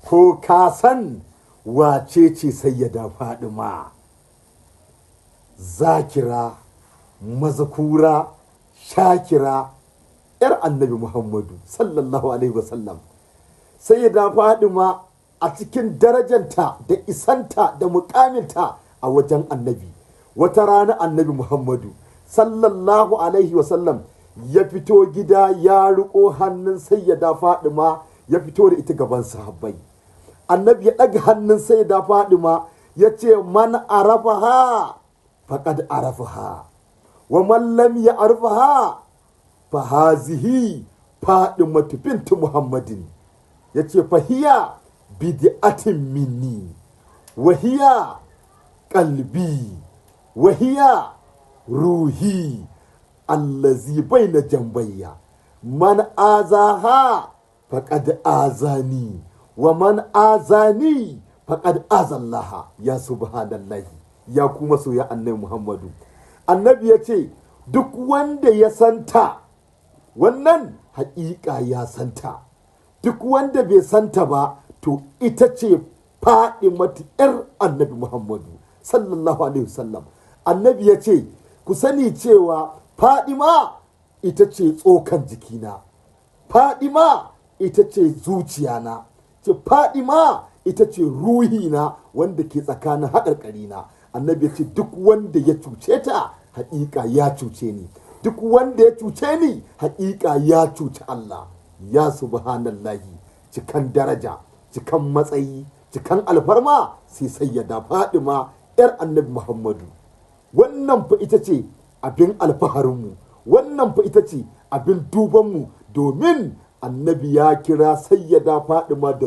Ko ka san wace ce Sayyada Fadima? Zakira, mazakura, shakira, 'yar Annabi Muhammadu sallallahu alaihi wasallam. Sayyada Fadima a cikin darajanta da isanta da mukaminta a wajen Annabi. Wata rana Annabi Muhammadu sallallahu alaihi wasallam ya fito gida, ya riko hannun Sayyada Fadima, ya fito da ita gaban sahabbai. Annabi ya ɗaga hannun Sayyada Fadima ya ce, "Man arafaha faqad arafaha, wa man lam ya'rifaha fa hazihi Fadimatu bintu Muhammadin." Yace, "Fahiya bid'atin minni, wa hiya qalbi, wa hiya ruhi allazi baina jambayya. Man azaha faqad azani, wa man azani faqad azallaha." Ya subhanallahi, ya kuma soya Annabi Muhammadu. Annabi ya ce duk wanda ya santa wannan, haƙiƙa ya santa. Duk wanda bai santa ba, to ita ce Fadimatu 'yar Annabi Muhammadu sallallahu alaihi wasallam. Annabi ya ce ku sani cewa Fadima ita ce tsokan jikina, Fadima ita ce zuciyana, ce Fadima ita ce ruhina wanda ke tsakanin haƙarƙarina. Annabi ya ce duk wanda ya cuce ta, haƙiƙa ya cuce ni. Duk wanda ya cuce ni, haƙiƙa ya cuci Allah. Ya subhanallahi, cikan daraja, cikan matsayi, cikan alfarma sai Sayyada Fadima 'yar Annabi Muhammadu. Wannan fa ita ce abin alfaharinmu, wannan fa ita ce abin dubanmu, domin Annabi ya kira Sayyada Fadima da